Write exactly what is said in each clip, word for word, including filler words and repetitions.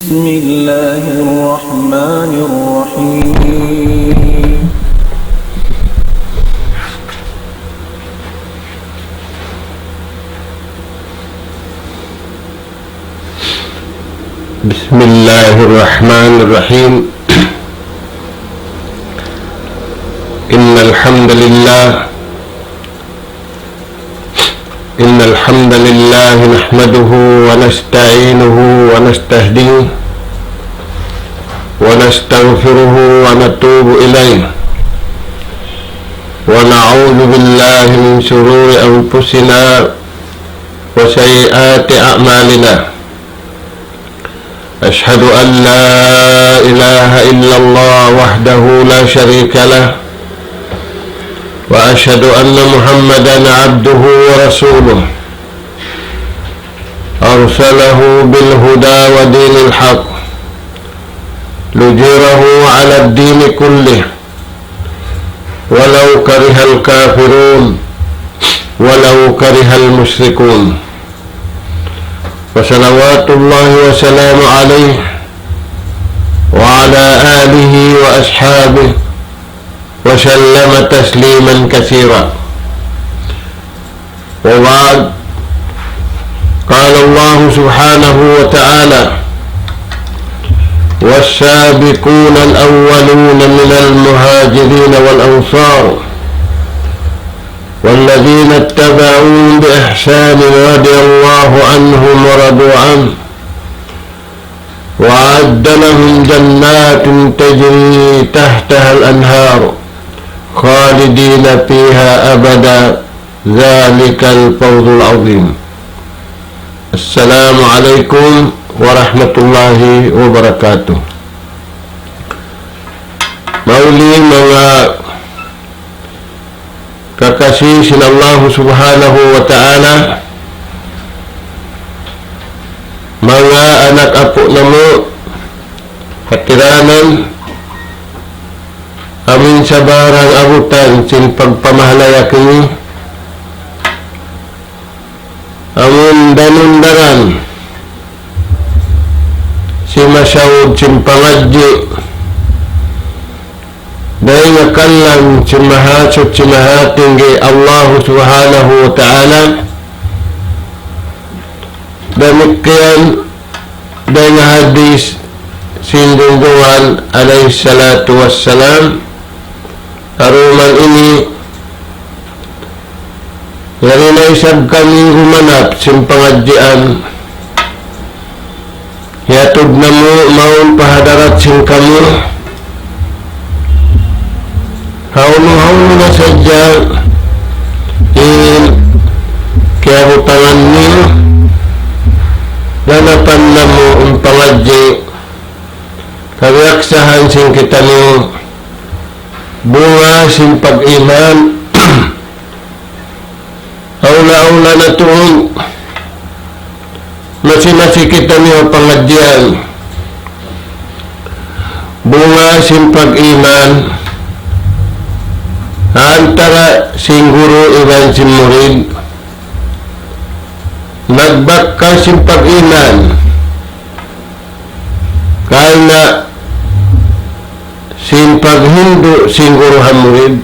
بسم الله الرحمن الرحيم. بسم الله الرحمن الرحيم. إن الحمد لله إن الحمد لله نحمده ونستعينه ونستهديه ونستغفره ونتوب إليه، ونعوذ بالله من شرور أنفسنا وسيئات أعمالنا. أشهد أن لا إله إلا الله وحده لا شريك له، وأشهد أن محمدا عبده ورسوله، أرسله بالهدى ودين الحق ليظهره على الدين كله، ولو كره الكافرون، ولو كره المشركون. وصلوات الله وسلامه عليه وعلى آله وأصحابه وسلم تسليما كثيرا. وبعد، قال الله سبحانه وتعالى: والسابقون الأولون من المهاجرين والأنصار والذين اتبعوهم بإحسان رضي الله عنهم ورضوا عنه وأعد لهم جنات تجري تحتها الأنهار خالدين فيها أبدا ذلك الفوز العظيم. السلام عليكم ورحمة الله وبركاته. Mahuli manga kakasi sin Allahu Subhanahu wa Ta'ala, manga anak apu' namu', katiranan, amin sabarang abutan sin pagpamahalaya kini, amun danun daran sin masaud sin pangadji', dayn ha kalan sin Mahasuchi Mahatinggi Allahu Subhanahu wa Ta'ala. Damikkiyan dayn ha hadis sin Junjungan alayhi salatu wassalam, ha duman ini, yari na isab kami gumanap sin pangadjian, hiyatud namu' mawn pa hadarat sin kamu, hawnu-hawnu na sadja in kiyabutangan niyu, ganapan namu' in pangadji', kabiyaksahan sin kitaniyu, bunga sin pag-iman. Awla-awla na tuud, masi-masi kitaniyu ha pangadjian, bunga sin pag-iman, ha antara sin guru iban sin murid, nagbakka sin pag-iman, karna' sin paghindu' sin guru ha murid,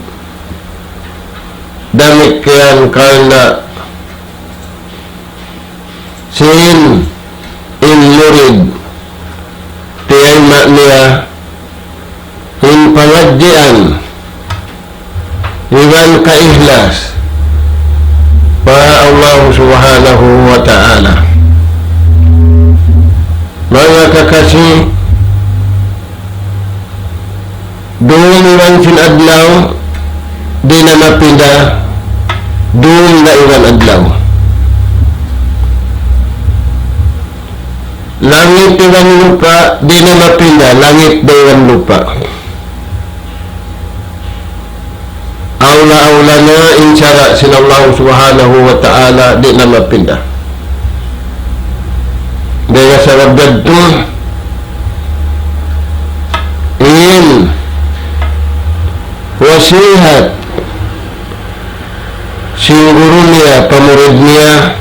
damikkiyan karna' sin in murid, tiyayma' niya in pangadjian iban kaihlas pa Allah Subhanahu wa Ta'ala. Manga kakasi, dum iban sin adlaw, di' na mapinda, dum da iban adlaw. Langit iban lupa', di' na mapinda, langit da iban lupa'. Awla-awla na in sara' sin Allah Subhanahu wa Ta'ala, di' na mapinda. Dayn ha sabab yadtu, in wasihat sin guru niya pa murid niya,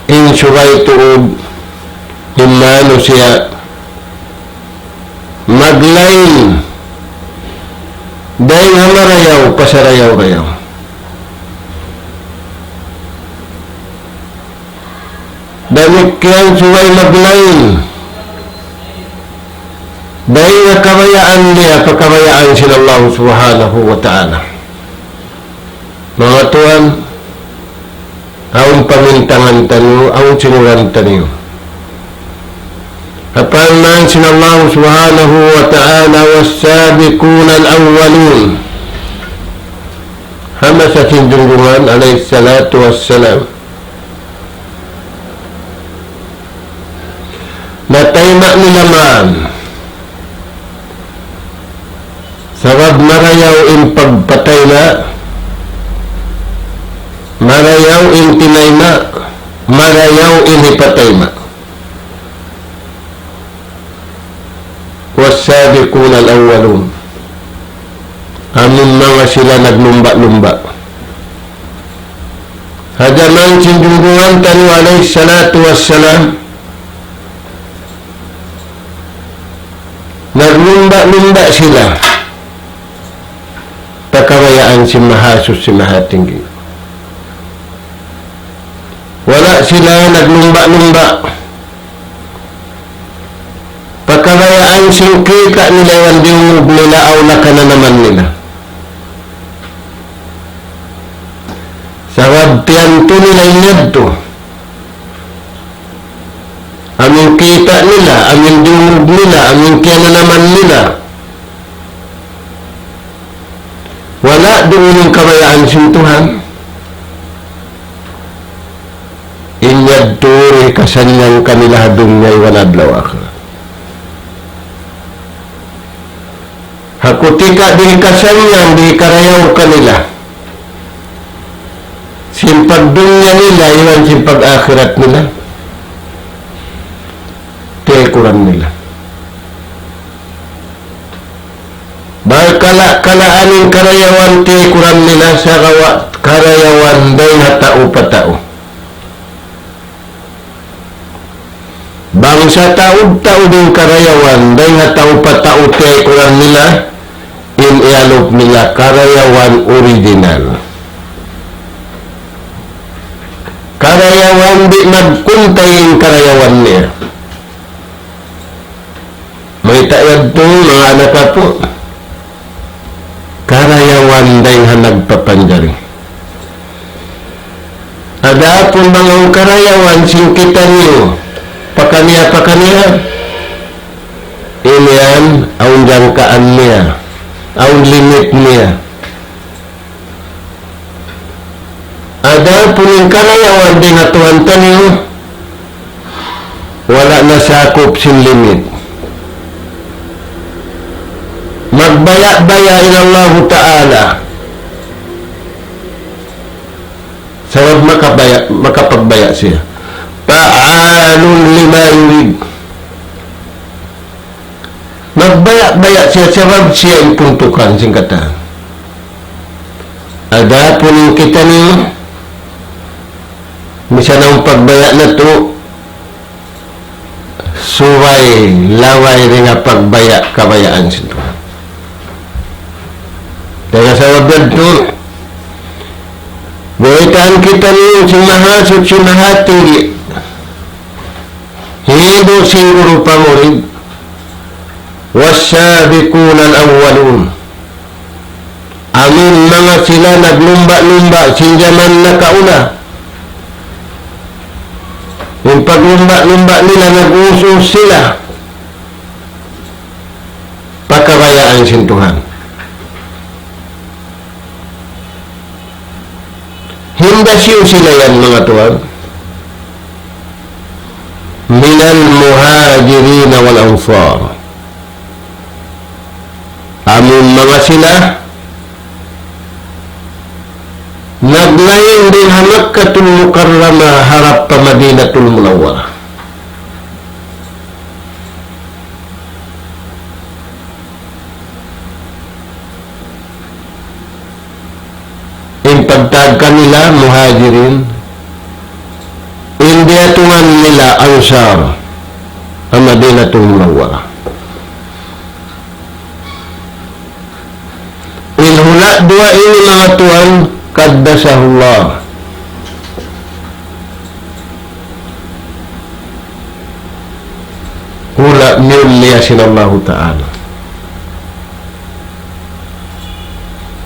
in subay tuud in manusiya' maglain dayn ha marayaw pa sarayaw-rayaw. Damikkiyan subay maglain dayn ha kabayaan niya pa kabayaan sin Allah Subhanahu wa Ta'ala. Manga tuwan, awn pamintangan taniyu, awn sinuran taniyu. Parman sin Allah Subhanahu wa Ta'ala, والسابقون الأولون. Ha masa sin Junjungan alayhi salatu wassalam, natayma' nila man. Sabab marayaw in pagpatayma', marayaw in tinayma', marayaw in hipatayma'. والسابقون الأولون. Amun manga sila naglumba'-lumba'. Ha jaman sin Junjungan taniyu alayhi salatu wassalam, naglumba'-lumba' sila pa kabayaan sin Mahasuchi Mahatinggi. Wala' sila naglumba'-lumba' pa kabayaan sin kita' nila iban diyungug nila aw nakananaman nila. Sabab piyantu nila in yadtu. Amun kita' nila, amun diyungug nila, amun kiyananaman nila. Wala' duun in kabayaan sin Tuhan. In yadtu di' hikasannyang kanila ha dunya iban adlaw akhirat. Ha kutika di' hikasannyang, di' hikarayaw kanila sin pagdunya nila iban sin pag-akhirat nila. Taykuran nila. Bang kala-kalaan in karayawan taykuran nila sagawa' karayawan dayn ha tau pa tau. Bang sataud-taud in karayawan dayn ha tau pa tau taykuran nila, in iyalup nila karayawan original. Karayawan di' magkuntay in karayawan niya. Mayta' yadtu, manga anak apu'? Karayawan dayn ha nagpapanjari. Adapun bang awn karayawan sin kitaniyu, pakaniya-pakaniya, in yan, awn jangkaan niya, awn limit niya. Adapun in karayawan dayn ha Tuhan taniyu, wala' nasakup sin limit. Magbaya'-baya' in Allahu Ta'ala. Sabab makabaya', makapagbaya' siya. فعال لما يريد. Magbaya'-baya' siya sabab siya in puntukan sin katan. Adapun in kitaniyu, misan awn pagbaya' natu', subay laway dayn ha pagbaya' kabayaan sin Tuhan. Dayn ha sabab yadtu, baytaan kitaniyu sin Mahasuchi Mahatinggi. Hindu' sin guru pa murid, والسابقون الأولون. Amun manga sila naglumba'-lumba' sin jaman nakauna. In paglumba'-lumba' nila nag-us-us sila pa kabayaan sin Tuhan. Hinda siyu sila yan, manga tuwan? من المهاجرين والأنصار. Amun manga sila naglain dayn ha Makkatul Mukarramah harap pa Madinatul Munawwarah. In pagtawag kanila Muhajirin, in biya' tuud Ansar, ha Madinatul Munawwarah. In hula' duwa ini manga tuwan, qaddasahullah. Hula' miyulliya sin Allahu Ta'ala.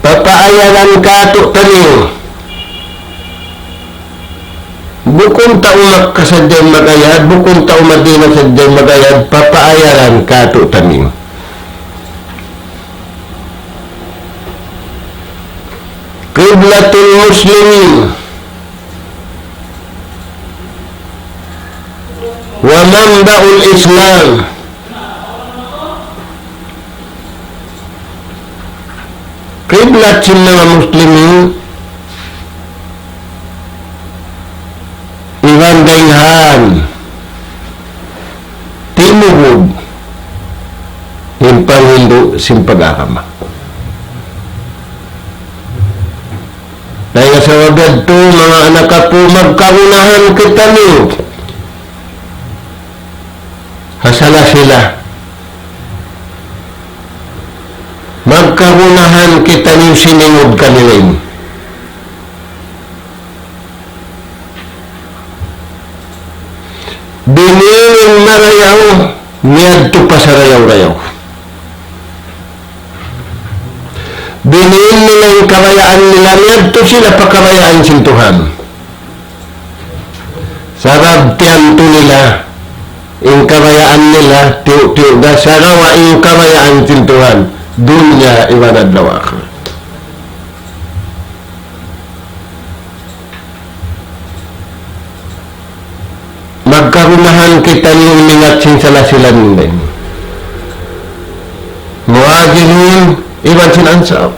Papaayaran kātu'niyu. Bukun tau Makkah sadja in mag-ayad, bukun tau Madinah sadja in mag-ayad, papaayaran kātu'niyu. Qiblatul Muslimin wa manba'ul Islam. Kiblat sin manga Muslimin, iban dayn ha timugud in panghindu' sin pag-agama. Dayn ha sabab yadtu, manga anak apu', magkagunahan kitaniyu ha sala-sila. Magkagunahan kitaniyu siningud kanila ini. Biniin marayaw, miyadtu pa sarayaw-rayaw. Biniin nila in kabayaan nila, miyadtu sila pa kabayaan sin Tuhan. Sabab tiyantu nila, in kabayaan nila, tiyu'-tiyu' da, sagawa' in kabayaan sin Tuhan, dunya iban adlaw akhirat. Magkagunahan kitaniyu umingat sin sala-sila nila ini. Muhajirin iban sin Ansar.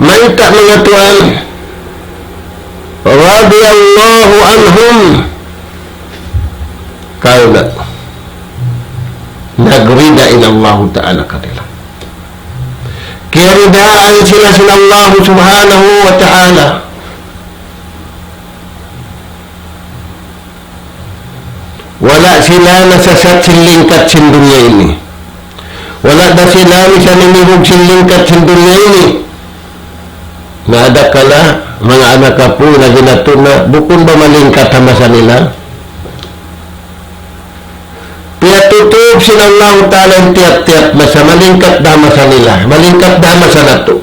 Mayta' manga tuwan, radiyallahu anhum, karna' nagrida in Allahu Ta'ala kanila. Kiyaridaan sila sin Allahu Subhanahu wa Ta'ala. Wala' sila nasasat sin lingkat sin dunya ini. Wala' da sila misan imibug sin lingkat sin dunya ini. Na adakala manga anak apu' na ginatu na bukun ba malingkat ha masa nila? Piyatutub sin Allahu Ta'ala in tiyap-tiyap masa, malingkat da masa nila, malingkat da masa natu'.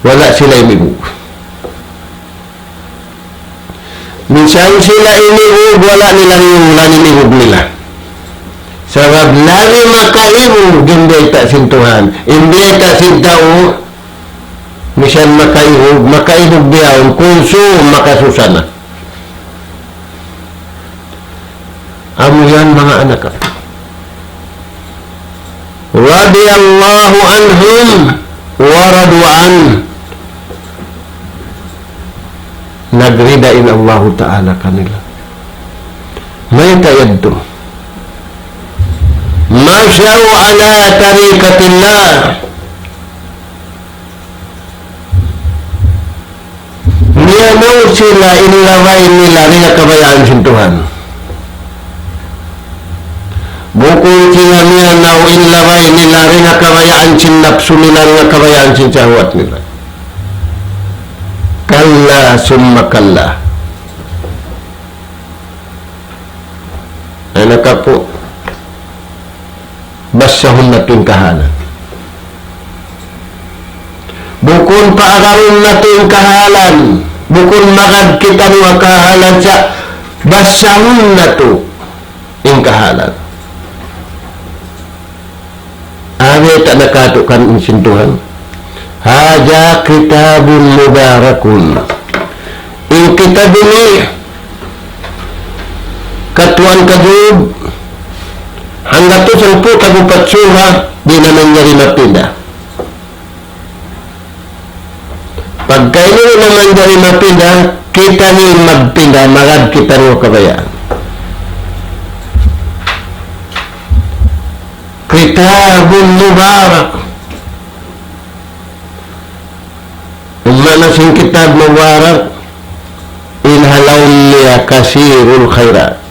Wala' sila imibug. Minsan sila imibug, wala' nila ngimulan in ibug nila. Sabab lagi makaibug in biyayta' sin Tuhan. In biyayta' sin tau, minsan makaibug, makaibug bihaun, kunsum makasusa na. Amu yan manga anak. Radiyallahu anhum wa radu an. Nagrida in Allahu Ta'ala kanila. Mayta' yadtu? Mashaw ala tariqatillah. Miyanaw sila in labay nila dayn ha kabayaan sin Tuhan. Bukun sila miyanaw in labay nila dayn ha kabayaan sin napsu nila, dayn ha kabayaan sin shahwat nila. Kalla summa kalla. Ay, nakapu. Basahun natu' in kahalan. Bukun paagarun natu' in kahalan. Bukun magad kitaniyu ha kahalan sa', basahun natu' in kahalan. Amu yan in katu' kan sin Tuhan. Hadha kitabun mubarakun. In kitab ini, katuan kajub, hanggatus hangpu' tag-upat sura, di' na manjari mapinda. Pagka ini na manjari mapinda, kitaniyu in magpinda, magad kitaniyu kabayaan. Kitabun mubarak. Kana sin kitab Mubarak, in ha lawm niya Kasirul Khairat.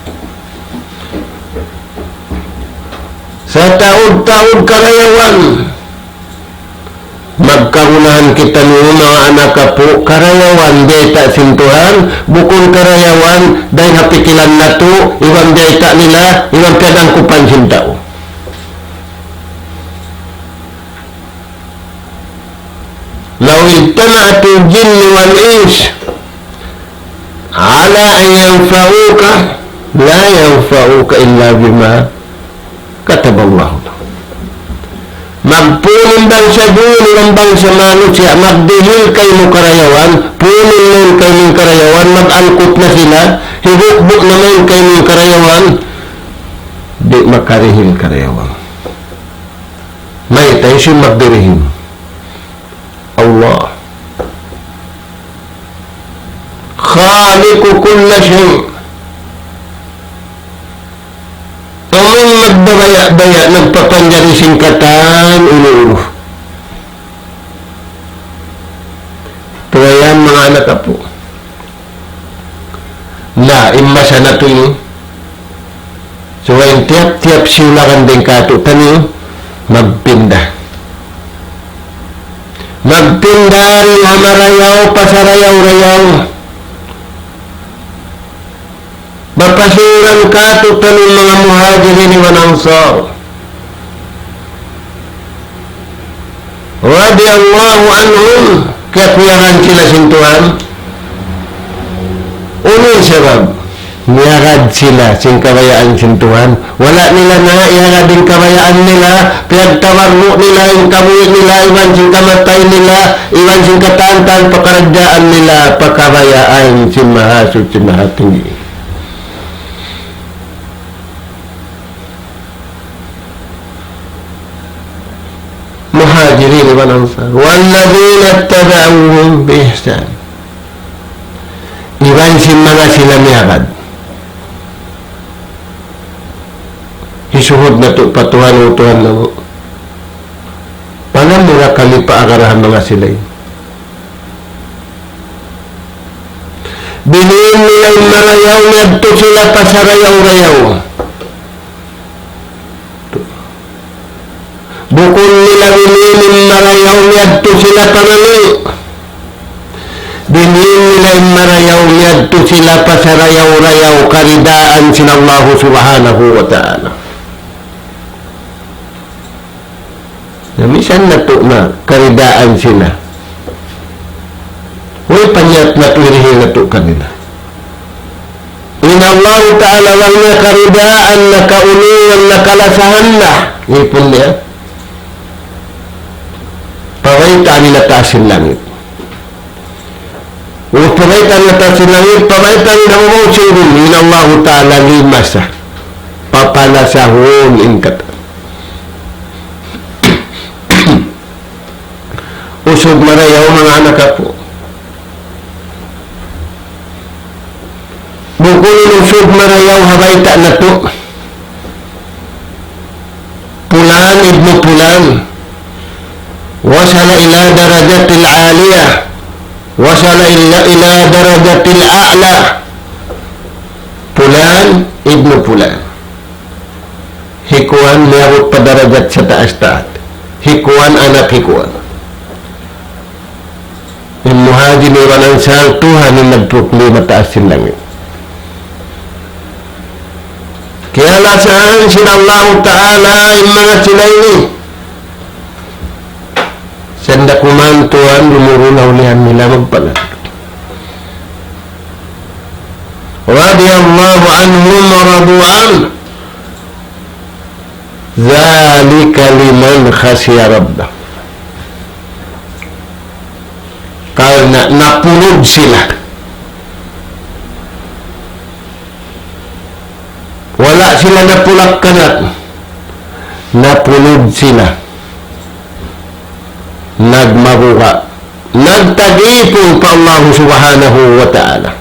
Sataud-taud karayawan, magkagunahan kitaniyu manga anak apu', karayawan biyayta' sin Tuhan, bukun karayawan dayn ha pikilan natu', iban biyayta' nila, iban piyag-angkupan sin tau. لو اجتمعت الجن والإنس على أن ينفعوك لا ينفعوك إلا بما كتب الله لك. Magpun in bangsa jin iban bangsa manusiya', magdihil kaymu karayawan, punun mawn kaymu karayawan, mag-angkup na sila, hibukbuk na mawn kaymu karayawan, di' makarihil karayawan. Mayta' hisiyu in magdirihil? Allah. خالق كل شيء. Amu in magbabaya'-baya', nagpapanjari sin katan unu-unu. Tuwayan manga anak apu'. Na, in masa natu' ini. So, in tiyap-tiyap siyulakan dayn kātu'niyu, magpinda. Magpinda dayn ha marayaw pa sarayaw-rayaw. Mapasuran kātu'niyu manga Muhajirin iban Ansar. رضي الله عنهم, kiyakuyagan sila sin Tuhan. Unu in sabab? Miyagad sila sin kabayaan sin Tuhan. Wala' nila na iyagad in kabayaan nila, piyagtabarru' nila in kabuhi' nila, iban sin kamatay nila, iban sin katan-katan pakaradjaan nila, pa kabayaan sin Mahasuchi Mahatinggi. Muhajirin iban Ansar. والذين اتبعوهم بإحسان. Iban sin manga sila miyagad. Hisuhud natu' pa Tuhan, O Tuhan namu'. Panamura kami pa agarahan manga sila ini. Biniin nila in marayaw, miyadtu sila pa sarayaw-rayaw. Bukun nila biniin in marayaw, miyadtu sila pa mami. Biniin nila in marayaw, miyadtu sila pa sarayaw-rayaw, karidaan sin Allahu Subhanahu wa Ta'ala. Na misan natu' na karidaan sila. Way pa niyat natu' hirihil natu' kanila. In Allahu Ta'ala wala' niya karidaan, na kaunungan, na kalasahan na. Ipun niya. Pabaytaan nila taas sin langit. Wa pabaytaan nila taas sin langit, pabaytaan nila ha babaw sin bumi, in Allahu Ta'ala limasa. Papalasahun in katan. Usug marayaw manga anak apu'. Bukun in usug marayaw ha bayta' natu'. Pulan ibnu pulan. وصل إلى درجة عالية. وصل إلى، إلى درجة أعلى. Pulan ibnu pulan. Hi kuwan miyabut pa darajat sataas-taas. Hi kuwan anak hi kuwan. In Muhajirin iban Ansar, Tuhan in nagproklima taas sin langit. Kiyalasahan sin Allahu Ta'ala in manga sila ini. Sanda kuman Tuhan lumurun awliya nila magpalat. رضي الله عنهم ورضوا عنه. ذلك لمن خشي ربه. Karna' napunud sila. Wala' sila napulak-kanat. Napunud sila. Nagmabuga'. Nagtag-ipun pa Allah Subhanahu wa Ta'ala.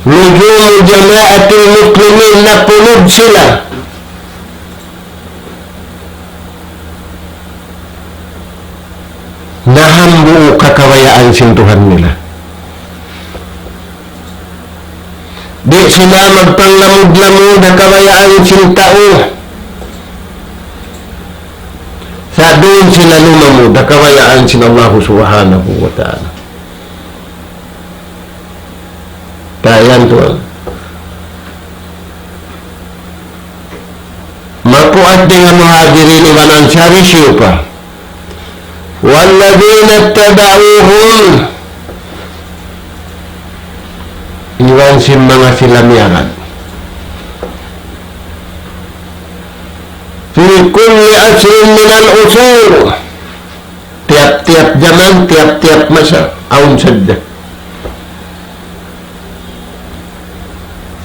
نجوم جماعة المسلمين, napunud sila. Nahambuuk ha kabayaan sin Tuhan nila. Di' sila magpanglamud-lamud ha kabayaan sin tau. Sa' duun sila lumamud ha kabayaan sin Allah Subhanahu wa Ta'ala. Dayan tuwan. Mapuas dayn ha Muhajirin iban Ansar, hisiyu pa? والذين اتبعوهم. Iban sin manga sila miyagad. في كل عصر من العصور. Tiyap-tiyap jaman, tiyap-tiyap masa, awn sadja.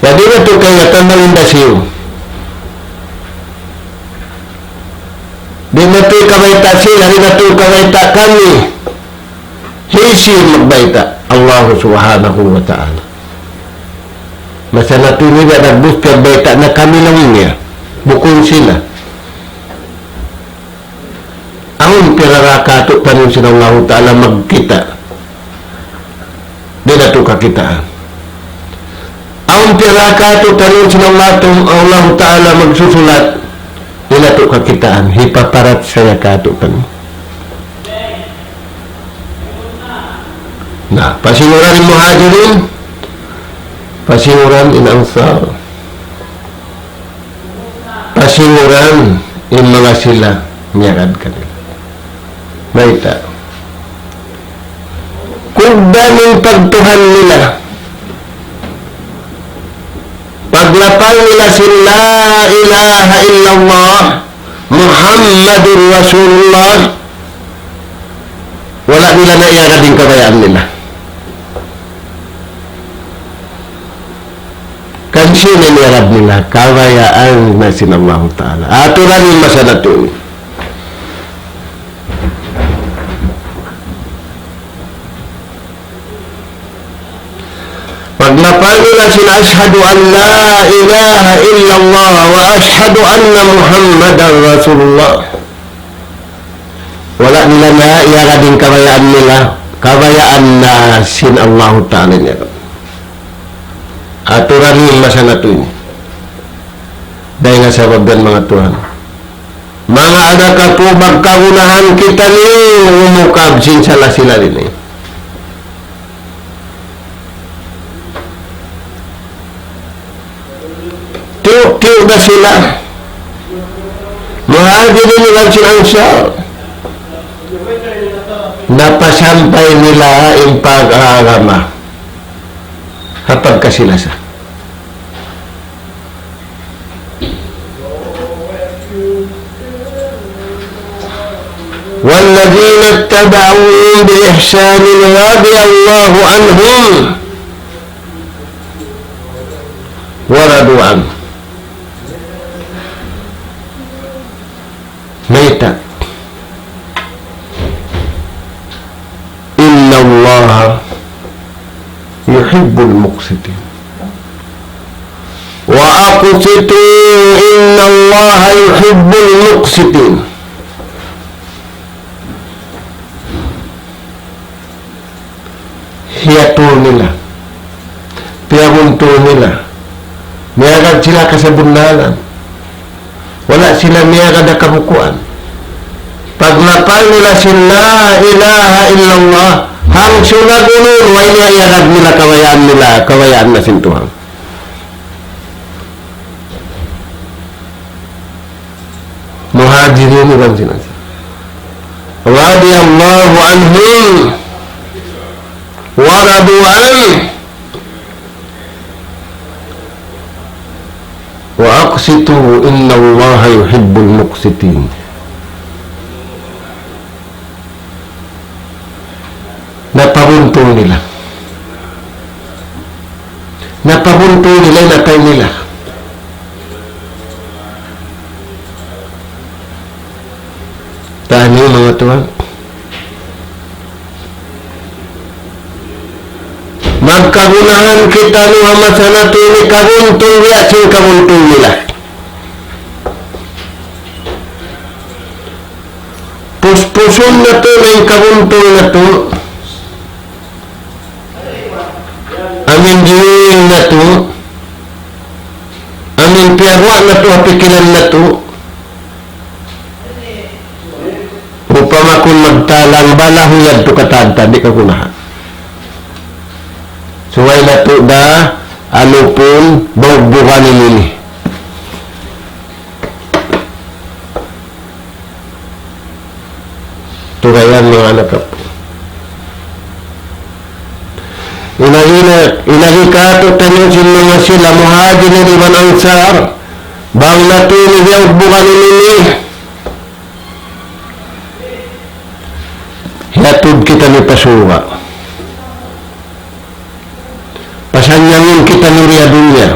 Sa' di' natu' kaingatan bang in hisiyu. Di' natu' kabayta' sila, di' natu' kabayta' kami. Hisiyu in magbayta'? Allah Subhanahu wa Ta'ala. Masa natu' ini dagbus piyagbayta' na kami laung niya. Bukun sila. Awn pira ra katu'taniyu sin Allahu Ta'ala magkita'. Di' natu' kakitaan. Awn pira ra katu'taniyu sin Allah tu-, Allahu Ta'ala magsusulat. Di' natu' kakitaan. Hipaparachaya katu'taniyu. Na, pasinguran in Muhajirin, pasinguran in Ansar. Pasinguran in manga sila miyagad kanila. Mayta'? Kugdan in pagtuhan nila. Paglapal nila sin لا إله إلا الله محمد رسول الله, wala' nila na iyagad in kabayaan nila. Kansi' na iyagad nila, kabayaan na sin Allahu Ta'ala. Aturan in masa natu'. Paglapal nila sin أشهد أن لا إله إلا الله وأشهد أن محمدا رسول الله. Wala' nila na iyagad in kabayaan nila, kabayaan na sin Allahu Ta'ala niya. Aturan in masa natu' ini. Dayn ha sabab yan manga tuwan. Manga anak apu', magkagunahan kitaniyu umukab sin sila-sila ini. Tiyu'-tiyu' da sila. Muhajirin iban sin Ansar. Napasampay nila in pag-agama. Ha pagkasi-lasa. والذين اتبعوهم بإحسان رضي الله عنهم ورضوا عنه. Mayta'? إن الله يحب المقسطين. وأقسطوا إن الله يحب المقسطين. Hiyatul nila. Piyabuntul nila. Miyagad sila kasabunnalan. Wala' sila miyagad ha kabukuan. Paglapal nila sin لا إله إلا الله, hangkan nagulul, way nila iyagad nila kabayaan nila, kabayaan na sin Tuhan. Muhajirin iban sin Ansar. رضي الله عنهم ورضوا عنه وأقسطوا إن الله يحب المقسطين. Napabuntul nila. Napabuntul nila in atay nila. Tani, manga tuwan. Magkagunahan kitaniyu ha masa natu' ini kabuntul biya' sin kabuntul nila. Puspun Usun natu' na in kabuntung natu', amun diyuwing natu', amun piyaguwa' natu' ha pikilan natu', upama kun magtalang bala huyad tu katan ta, di' kagunahan. Subay natu' da alupun, bugbugan ini. Turayan manga anak apu'. Inagina, inagi katu' taniyu sin manga sila Muhajirin iban Ansar, bang natu' ini biya' bugbugan ini, hiyatud kitaniyu pa surga'. Pasannyangin kitaniyu di ha dunya.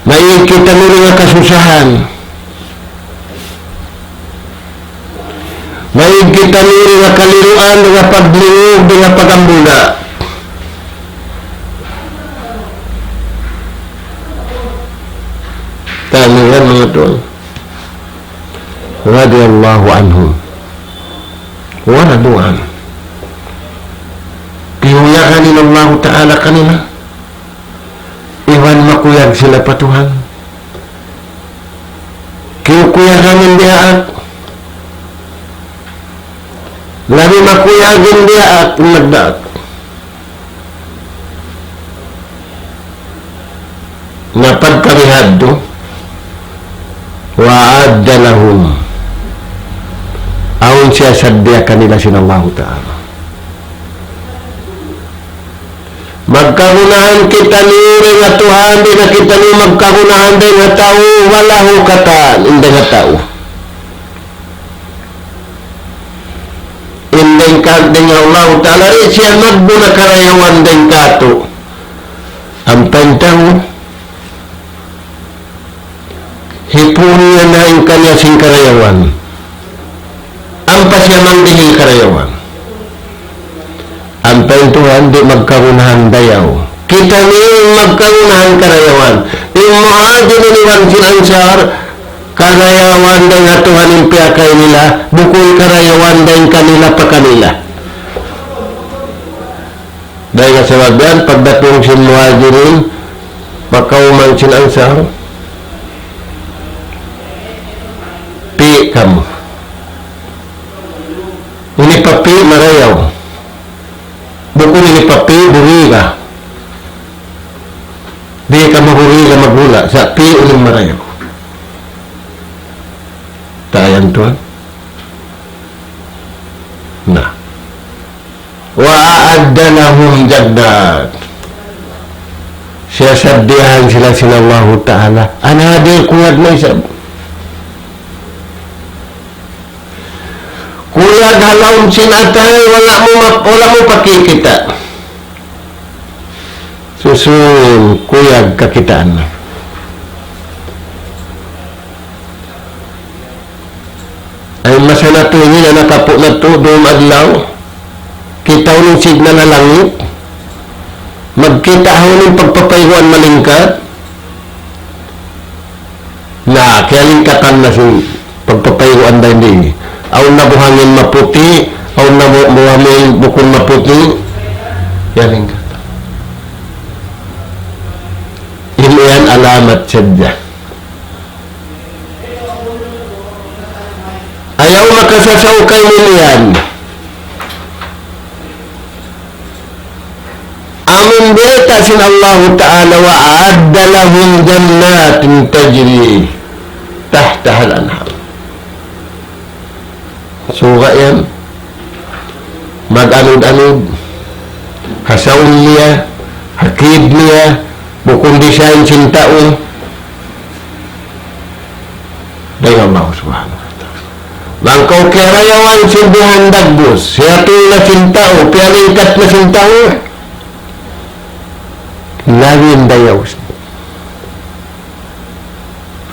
Maig kitaniyu dayn ha kasusahan. Maig kitaniyu dayn ha kaliruan, dayn ha paglingug, dayn ha pagambula. Taniyu yan, manga tuwan. Radiyallahu anhum. Wa radu anhu. Kiyuyagan in Allahu Ta'ala kanila. Iban makuyag sila pa Tuhan. Kiyukuyagan in bihaun. Labi makuyag in bihaun, nagdaak. Na pagka bihadtu, wa a'adda lahum. Awn siyasaddiya kanila sin Allahu Ta'ala. Magkagunahan kitaniyu dayn ha Tuhan, di' na kitaniyu magkagunahan dayn ha tau, wala' hu katan, in dayn ha tau. In dayn ka, dayn ha Allahu Ta'ala, di' siya magbu na karayawan dayn katu'. Ampa in tau, hipuun niya na in kaniya sin karayawan. Ampa siya mandihil karayawan. Ampa in Tuhan di' magkagunahan dayaw. Kitaniyu in magkagunahan karayawan. In Muhajirin iban sin Ansar, karayawan dayn ha Tuhan in piyakay nila, bukun karayawan dayn kanila pa kanila. Dayn ha sabab yan, pagdatung sin Muhajirin pa kawman sin Ansar, pi' kamu. Ini pa pi' marayaw. Bukun ini pa pi' buriga. Di' ka maburiga maghula', sa' pi' ini marayaw. Tayan tuwan. Na. Wa a'adda lahum jannat. Siyasaddiyahan sila sin Allahu Ta'ala. Another kuyag na isab. Kuyag ha lawm sin atay, wala' mu ma-, wala' mu pa kikita'. Susun kuyag kakitaan na. Ay masa natu' ini na nakapu' natu' dum adlaw. Kitaun in signal ha langit. Magkita' ha unu in pagpapayguan malingkat. Na, kiyalingkatan na sin pagpapayguan dayn di. Awn na buhangin maputi', awn na bu-, buhangin bukun maputi'. Kiyalingkatan. Ini yan alamat sadja. Ayaw makasasaw kaymu niyan. Amun bayta' sin Allahu Ta'ala, wa a'adda lahum jannatin tajri tahtahal anhar. Suga yan. Mag-anud-anud. Ha saun niya, ha kid niya, bukun design sin tau. Dayn Allah Subhanahu wa Ta'ala. Bang kaw kiyarayawan sin Tuhan dagbus, siyatul na sin tau, piyalingkat na sin tau, labi in dayaw.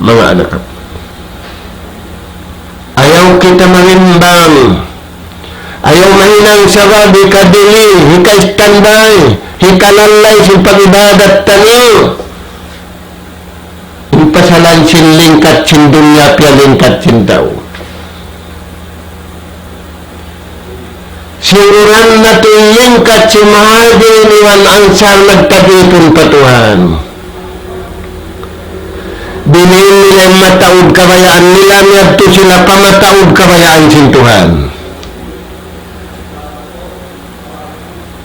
Manga anak, ayaw kita marimbang. Ayaw mahinang sabab hikadili, hika-standby, hikalallay sin pag-ibadat taniyu. In pasalan sin lingkat sin dunya, piyalingkat sin tau. Siyuran natu' in lingkat sin Muhajirin iban Ansar nagtagipun pa Tuhan. Biyuliin nila in mataud kabayaan nila, miyadtu sila pa mataud kabayaan sin Tuhan.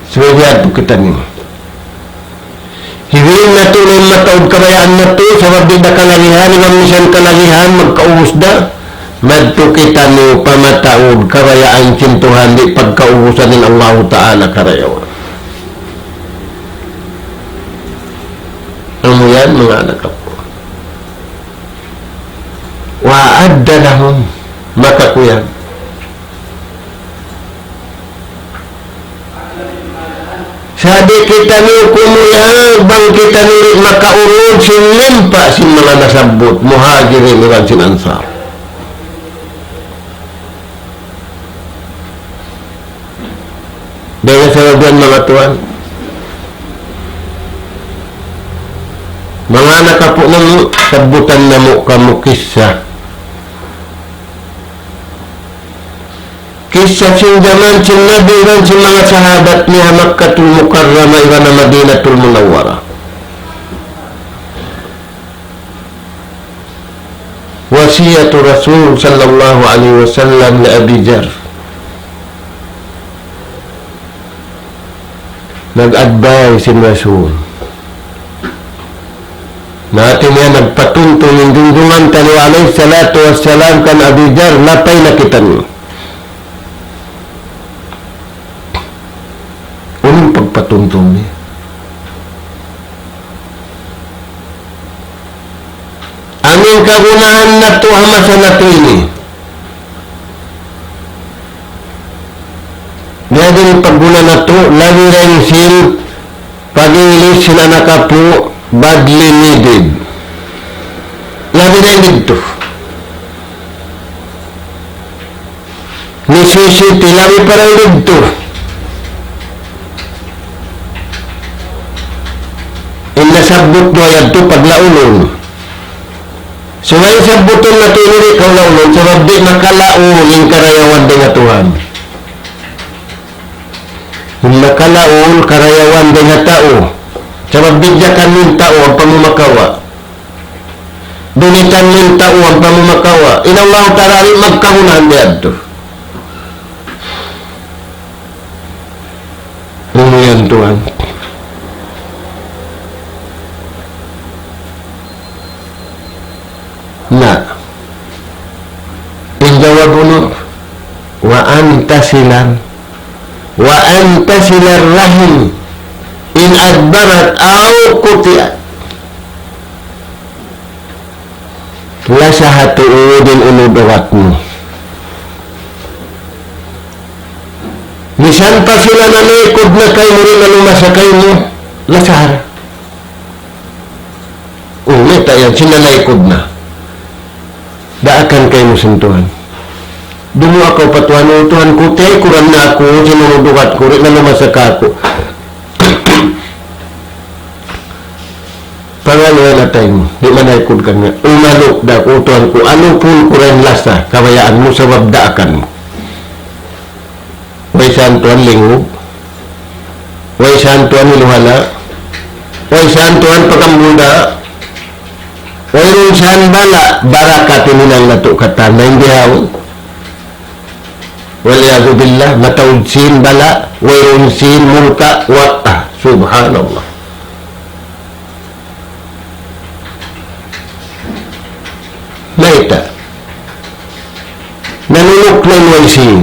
Subay yadtu kitaniyu. Hiwin natu' na in mataud kabayaan natu', sabab di' da kalagihan, iban misan kalagihan, magkaubus da. Madtu kitaniyu pa mataud kabayaan sin Tuhan, di' pagkaubusan in Allahu Ta'ala karayawan. Amu yan, manga anak apu'. وأعد لهم, makakuyag. Sa' di' kitaniyu kumuyag bang kitaniyu di' makaurul sin limpa' sin manga nasabbut, Muhajirin iban sin Ansar. Dayn ha sabab yan, manga tuwan, manga anak apu' namu', sabbutan namu' kamu kissa. Kissa sin jaman sin Nabi iban sin manga sahabat niya ha Makkatul Mukarramah iban ha Madinatul Munawwarah. وصية الرسول صلى الله عليه وسلم لأبي ذر. Nag-advise in Rasul. Na hati niya nagpatuntung in junjungan taniyu alayhi salatu wassalam kan Abi Dharr, lapay na kitaniyu. Unu in pagpatuntung niya? Amu in kagunahan natu' ha masa natu' ini. Biya' diin in pagguna natu', labi dayn sin pag-English sin anak apu', badly needed. Labi dayn didtu. Necessity, labi pa dayn didtu. In nasabbut duwa yadtu paglaulun. Subay sabbutun natu' ini di' kaulaulun, sabab di' makalaul in karayawan dayn ha Tuhan. In makalaul karayawan dayn ha tau. Sabab bidjakan mu in tau ampa mu makawa'. Dunitan mu in tau ampa mu makawa'. In Allahu Ta'ala di' magkagunahan biyadtu. Unu yan, tuwan? Na, in jawab unu, وأن تصل، وأن تصل الرحم إن أدبرت أو قطعت. Lasaha tuud in unu dugat mu. Misan pa sila nalaikud na kaymu, di' na lumasa kaymu, lasaha ra. Unu, mayta' yan, sin nalaikud na. Daakan kaymu sin Tuhan. Dumuwaa kaw pa Tuhan, "O Tuhan ku, tiyaykuran na aku, sin unu dugat ku, di' na lumasa kāku'." Pangalu' in atay mu, di' manaykud kaniya. Umalup da aku, "O Tuhan ku, alupun ku ra in lasa kabayaan mu sabab daakan mu." Way saan tuwan lingug. Way saan tuwan hiluhala'. Way saan tuwan pagambul da. Wayruun saan bala', barakat in hinang natu' katan. Na in bihaun, والعياذ بالله, mataud sin bala', wayruun sin mulka', wa-, ah, subhanallah. Mayta'? Nanunuk na in way sin.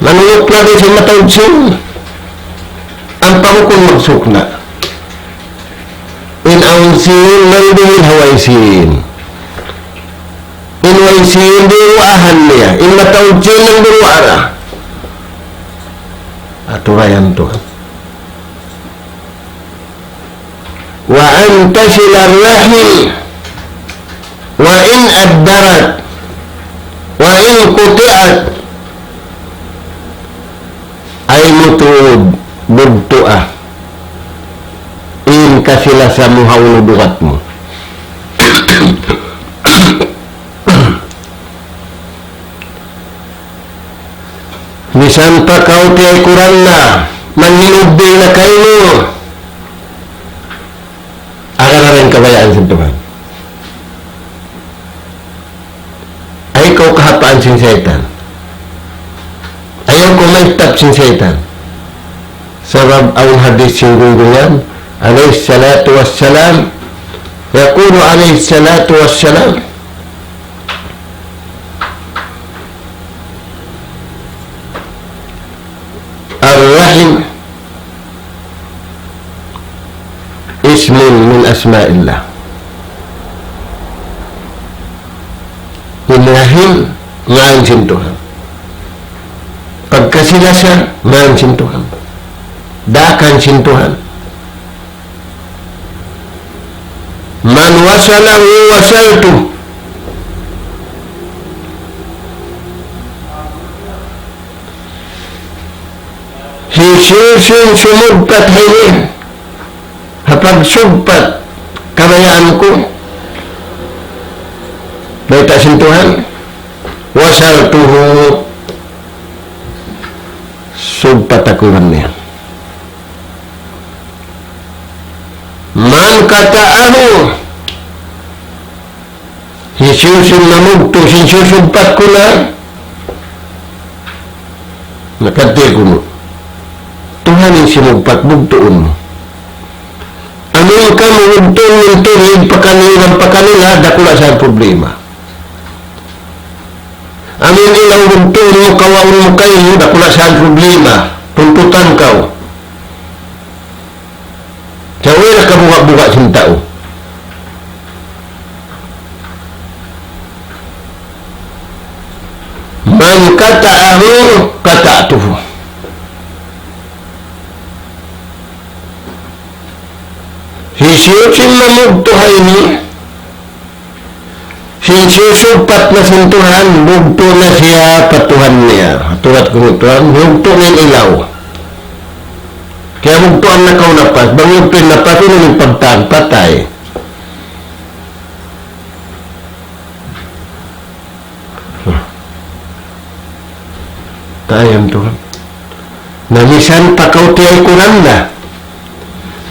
Nanunuk na in sin mataud sin. Ampa bukun magsukna'. In awn sin, nangdihil ha way sin. In way sin, duwaahan niya. In mataud sin, nangduwaa ra. Aturayan tuwan. وأن تصل الرحم وإن أدبرت وإن قطعت. Ay mu tuud bugtuan in kasilasa mu ha unu dugat mu. Misan pa kaw tiyaykuran na, manhinubbil na kaymu, agarara in kabayaan sin Tuhan. Ayaw kaw kahapaan sin saytan. Ayaw kaw maitap sin saytan. Sabab awn hadith sin Junjungan alayhi salatu wassalam, يقول عليه الصلاة والسلام: الرحم اسم من أسماء الله. In rahim, ngan sin Tuhan. Pagkasi-lasa, ngan sin Tuhan. Daakan sin Tuhan. من وصله وصلته. Hisiyu-siyu in sumugpat ha ini, ha pagsugpat kabayaan ku, bayta' sin Tuhan, وصلته, sugpat aku iban niya. من قطعه, hisiyu-siyu in mamugtu' sin sumugpat ku na, nakadti kunu'. Tuhan in simugpat, bugtuun mu. Amun kamu bugtuun mu in tubig, pa kanila, pa kanila, dakula' sa problema. Amun ilaw bugtuun mu, kawaun mu kaymu, dakula' sa problema. Tuntutan kaw. Sa' way na kabuga'-buga' sin tau. من قطعه قطعته. Hisiyu-siyu in mamugtu' ha ini, sin sumugpat na sin Tuhan, bugtu' na siya pa Tuhan niya. Tuwat ku Tuhan, bugtu' na in ilaw. Kaya bugtuan na kaw napas, bang yugtu in napas, unu in pagtag, patay. Tayam Tuhan. Na misan pa kaw tiyaykuran na.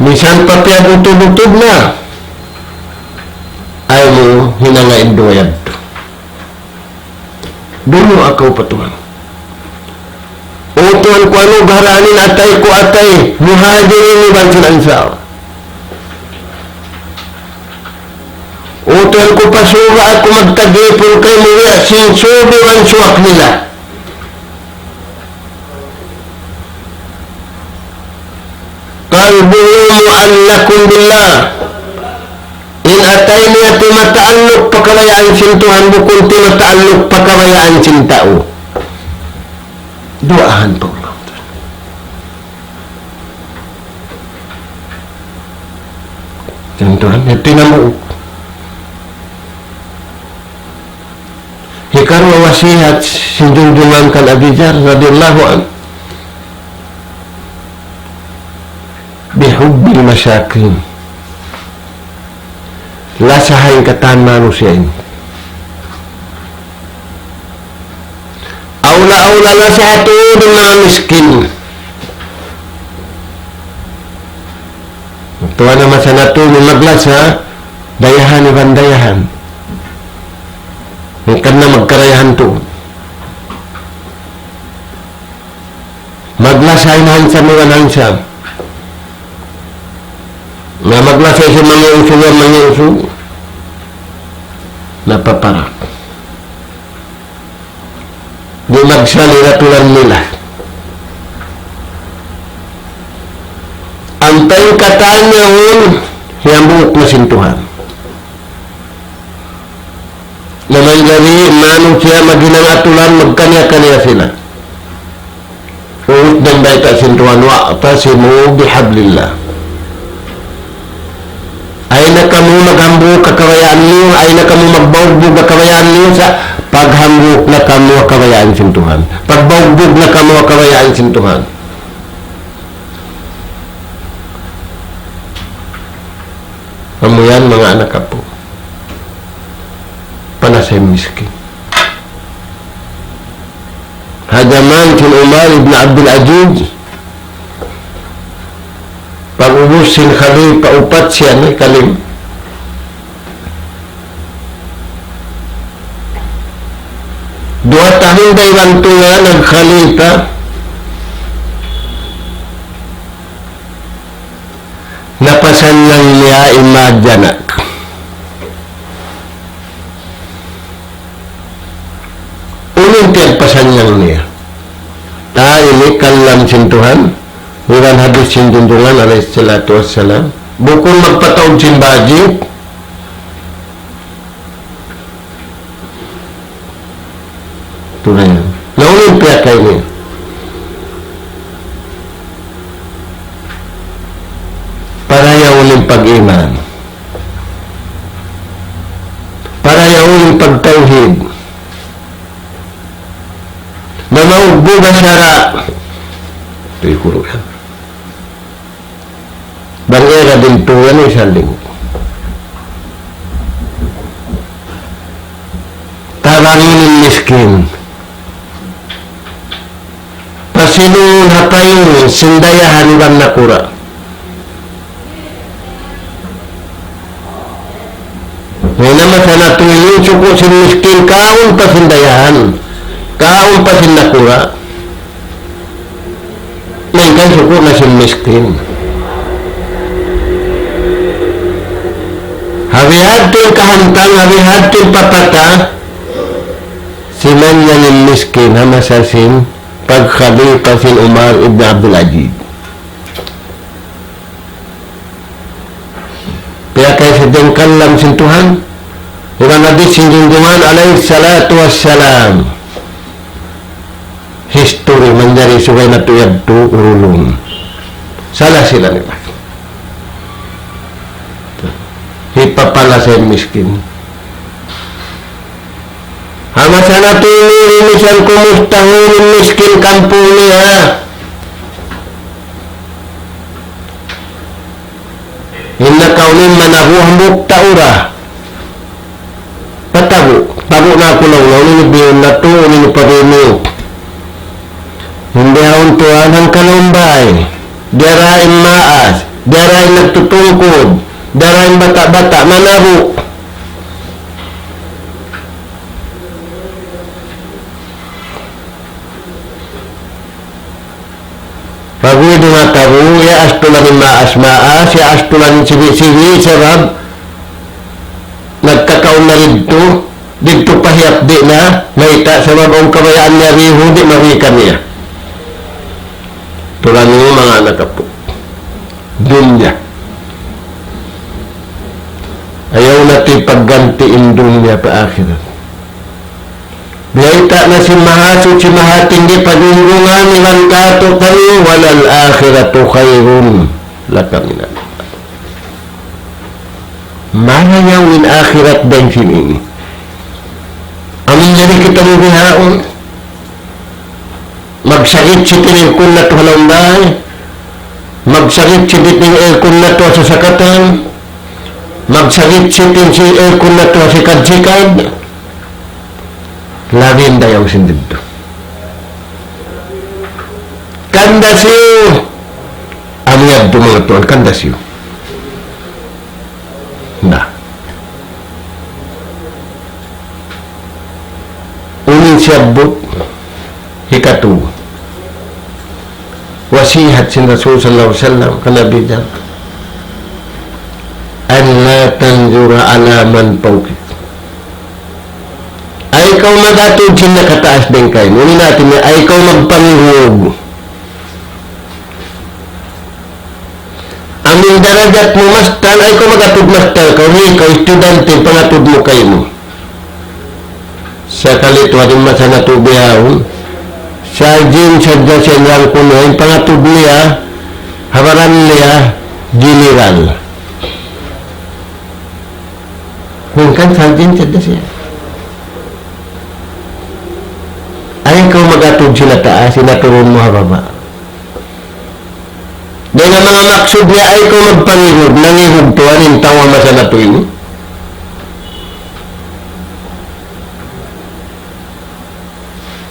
Misan pa piyag-utub-utub na. Ayaw mu hinanga in duwa yadtu. Duwaa kaw pa Tuhan. O Tuhan ku, anugerahun in atay ku atay Muhajirin iban sin Ansar. O Tuhan ku, pasuga aku magtagipun kaymu biya' sin subi iban suwak nila. قلبه معلق بالله. In atay niya timataalluk pa kabayaan sin Tuhan, bukun timataalluk pa kabayaan sin tau. Duwaahan pa Allah. Sin Tuhan, yadtu in hambuuk. Hikaruwa, wasihat sin Junjungan kan Abi Dharr radiyallahu anhu, بحب المساكين. Lasaha in katan manusiya' ini. Awla-awla lasaha tuud in manga miskin. Tuud na masa natu' in maglasa, dayahan iban dayahan. Hangkan na magkarayahan tuud. Maglasa in hansam iban hansam. Na maglasa sin mangusug iban mangusug. Napaparak. Di' magsali' in atulan nila. Ampa in katan yaun, hambuuk na sin Tuhan. Na manjari manusiya' maghinang atulan, magkaniya-kaniya sila. Uwit na in bayta' sin Tuhan, واعتصموا بحبل الله. Ayaw na kamu maghambuuk ha kabayaan niyu, ayaw na kamu magbaug-bug ha kabayaan niyu, sa' paghambuuk na kamu ha kabayaan sin Tuhan. Pagbaug-bug na kamu ha kabayaan sin Tuhan. Amu yan, manga anak apu'. Tim miskin. Ha jaman sin Umar ibn Abdul Aziz, pag-ubus sin khalifa upat siya na kalim. Duwa tahun da iban tuud nag-khalifa, napasannang niya in manga anak. Unu in piyagpasannang niya? Ta ini kalam sin Tuhan, iban hadith sin Junjungan alayhi salatu wassalam. Bukun magpataud sin budget. Tuud yan. Na unu in piyakay niya? Para yaun in pag-iman. Para yaun in pagtawhid. Mamaug buga sara'. Ito yung kuro yan. Bang era din tuud yan, isang linggo. Tabangin in miskin. Pasilungun ha payung sin dayahan iban nakura'. Mayna masa natu' ini suku' sin miskin, kaun pa sin dayahan, kaun pa sin nakura'. Mayta' suku' na sin miskin? Ha bihadtu in kahantang, ha bihadtu in papata, simannang in miskin, ha masa sin pagkhalifa sin Umar ibn Abdul Aziz. Piyakay sa diyang kalam sin Tuhan, iban hadith sin Junjungan alayhi salatu wassalam. History manjari subay natu' yadtu urulun. Sala sila nila. Hipapala sa in miskin. Ha masa natu' ini, misan kumusta in miskin kampung niya. In nakauna in manabu' hambuuk tau ra. Patabu', tabu' na aku laung, laung ini bihun natu', ini pa bihun. Hindi awn tuwan hangka lumbay. Diyara in maas, diyara in nagtutungkud, diyara in bata'-bata', manabu'. Pag-uwi' duun ha tabu', iyaastulan in maas-maas, iyaastulan in sibi'-sibi', sabab nagkakaun na didtu, didtu pa hiyapdi' na, mayta', sabab awn kabayaan niya bihun, di' mabikan niya. Tulan niyu manga anak apu'. Dunya. Ayaw natu' pagganti' in dunya pa akhirat. Biyayta' na sin Mahasuchi Mahatinggi pa Junjungan iban kātu'niyu, وَلَلْآخِرَةُ خَيْرٌ لَكَ مِنَ الْأُولَىٰ. Marayaw in akhirat dayn sin ini. Amu in jari kita mu bihaun. Magsakit siting aircon natu' ha lawm bay. Magsakit siting aircon natu' ha sasakatan. Magsakit siting si aircon natu' ha sikad-sikad. Labi in dayaw sin didtu. Kandasiyu. Amu yadtu manga tuwan, kandasiyu. Na. Unu in siyabbut? Hikatu. Wasihat sin Rasul sallallahu alayhi wasallam kan Abi Dharr. أَنْ لَا تَنْظُرَ إِلَىٰ مَنْ فَوْقَكَ. Ayaw kaw mag-atud sin nakataas dayn kaymu. Unu in hāti niya? Ayaw kaw magpangihug. Amu in darajat mu mastal, ayaw kaw mag-atud mastal kaw, hi, kaw estudyante, pangatud mu kaymu. Sakali tuud in masa natu' bihaun, sergeant sadja siya in rangku niya, in pangatud niya, ha baran niya, general. Hangkan sergeant sadja siya. Ayaw kaw mag-atud sin ha taas, in aturun mu ha baba'. Dayn ha manga maksud niya, ayaw kaw magpangihug, nangihug tuud in tau ha masa natu' ini.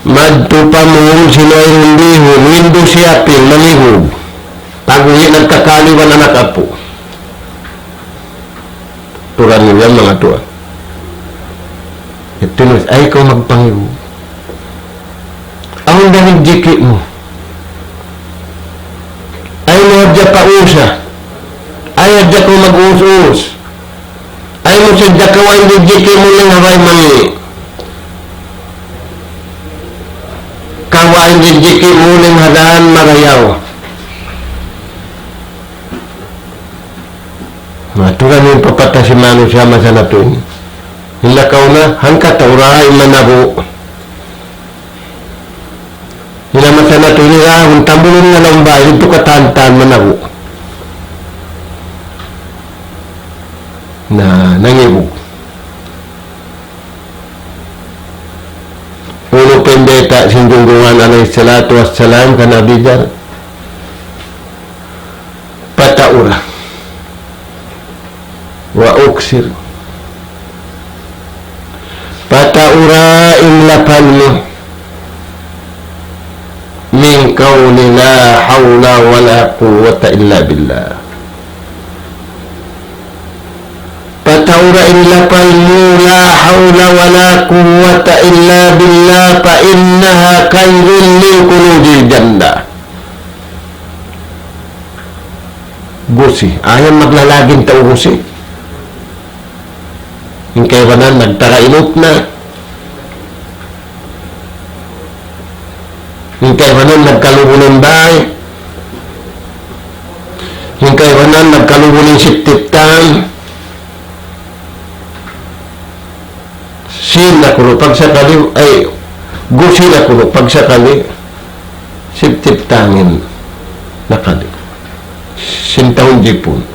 Madtu pa mall sin wayruun bihun, window shopping, manigug. Pag-uwi' nagkakaliwan anak apu'. Aturan niyu yan manga tuwan. Yadtu na, ayaw kaw magpangigug. Awn da in jiki' mu. Ayaw mu hadja pausa. Ayaw hadja kaw mag-us-us. Ayaw mu sadja kawaun in jiki' mu in ha bay mangī'. Kawaun in jiki' mu in ha dān marayaw. Aturan in pagpatay sin manusiya' masa natu' ini. In lakaw na, hangka tau ra in manabu'. Ina masa natu' ini ra, in tambulun na lawm bay, didtu katan-katan manabu'. Na, nangibug. Unu pa in bayta' sin Junjungan alayhi salatu wassalam kan Abi Dharr? Pataura. وأكثر. Pataura in lapal mu من قول لا حول ولا قوة إلا بالله. Pataura in lapal mu لا حول ولا قوة إلا بالله، فإنها كنز من كنوز الجنة. Gusi. Ayaw maglalagi' in tau gusi. In kaibanan nagtagainup na. In kaibanan nagkalubu na in bay. In kaibanan nagkalubu na in septic tank. Sin na kunu' pagsakali, ay, gusi na kunu' pagsakali, septic tank in nakali. Sin tau jipun.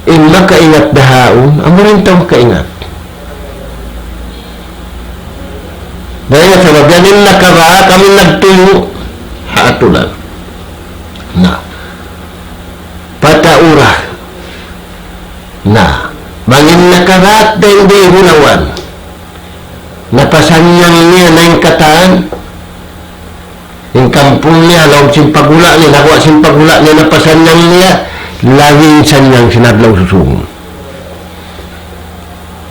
In makaingat da haun, amu ra in tau makaingat. Dayn ha sabab yan in nakara, kami nagtuyu', ha aturan. Na. Pataura. Na, bang in nakarat dayn di hulawan, napasannyang niya na in katan, in kampung niya, lawm sin pagula' niya, lawa' sin pagula' niya, napasannyang niya, labi in sannyang sin adlaw susūngun.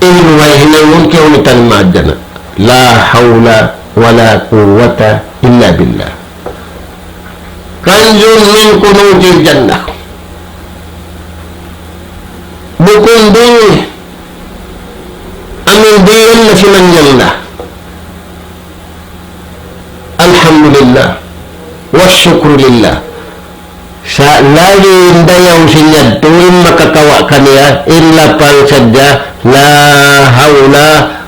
In way hinangun kiyaulitan madjana. لا حول ولا قوة إلا بالله. كنز من كنوز الجنة. Bukun dunya, amun dunya na simannyang na. Alhamdulillah. والشكر لله. Sa' labi in dayaw sin yadtu in makakawa' kaniya, in lapal sadja, لا حول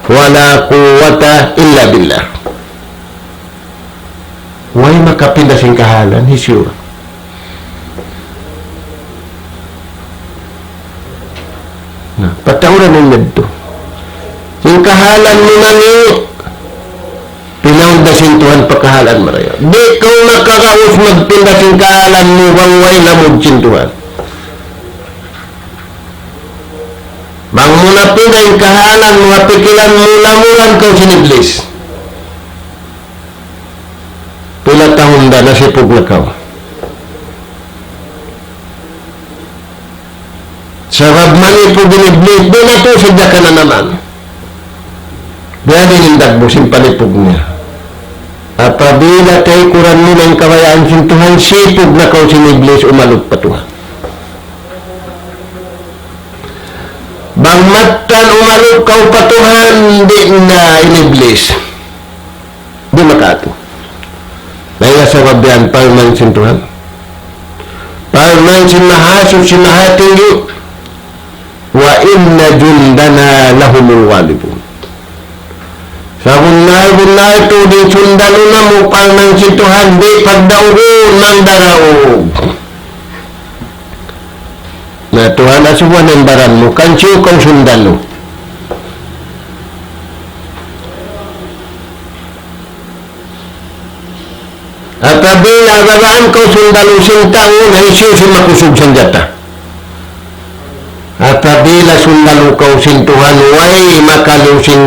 ولا قوة إلا بالله. Way makapinda sin kahalan, hisiyu ra. Na, pataura in yadtu. In kahalan mu nani, pinaunda sin Tuhan pa kahalan marayaw. Di' kaw makaraus magpinda sin kahalan mu bang way lamud sin Tuhan. Bang mu napinda in kahalan mu, ha pikilan mu, lamuran kaw sin Iblis. Pila tahun da nasipug na kaw. Sabab manipug in Iblis, di' na tuud sadja kananaman. Biya' diin in dagbus sin panipug niya. Apabila taykuran mu na in kabayaan sin Tuhan, sipug na kaw sin Iblis umalup pa Tuhan. Bang mattan umalup kaw pa Tuhan, di' na in Iblis. Di' makatu. Dayn ha sabab yan, parman sin Tuhan. Parman sin Mahasuchi Mahatinggi, وإن جندنا لهم الغالبون. Sabunnal-bunnal tuud in sundalu namu', parman sin Tuhan, di' pagdaugun, mandaraug. Na Tuhan, asubuhan in baran mu, kan hisiyu kaw sundalu. Apabila babaan kaw sundalu sin tau, na hisiyu sin makusug sanjata. Apabila sundalu kaw sin Tuhan, way makaliyu sin